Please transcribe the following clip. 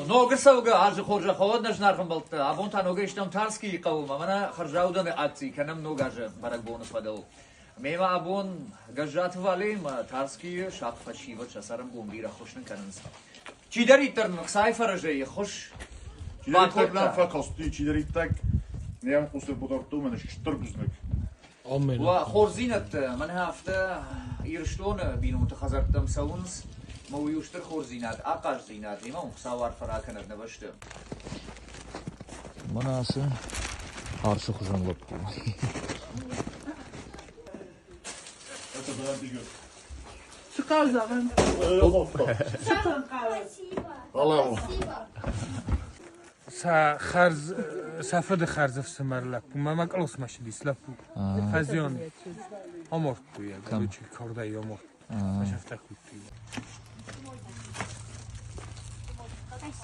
Ног ӕрцӕугӕ азы хорзӕх уӕд, нӕ зынаргъ ӕмбӕлттӕ! Абон та ногӕй стӕм Тарскийы хъӕуы ӕмӕ мӕнӕ хӕрзаудӕны акци кӕнӕм ног азы бӕрӕгбоны фӕдыл. Мемӕ абон Гӕззаты Валеимӕ Тарскийы сахъ фӕсивӕд сӕ цӕрӕнбон бирӕ ӕххуыс нын кӕнынц. Чидӕриддӕр нын ӕхцайы фӕрӕзӕй ӕххуыс Чидӕриддӕр нӕм фӕкасти, чидӕриддӕр нӕм хъусты бадардтой, мӕнӕ стыр бузныг. Уӕ хорздзинӕдтӕ мӕнӕ афтӕ Ирыстоны бинонты хӕдзӕрттӕм цӕуынц, мӕ уый у стыр хорздзинад, ахъаздзинад, ӕмӕ уын Хуыцау арфӕ ракӕнӕд нӕ бӕсты. Мӕнӕ ацы арсы хуызӕн лӕппу. Цы хъӕуы зӕгъын? Сӕ хӕрз сӕ фыды хӕрз ӕфсымӕр лӕппу мӕ мӕ къласмӕ ссыдис лӕппу. Фӕзиан. Амардтой йӕ, короче, кардӕй амардтой. Фӕсӕфтӕ кодтой.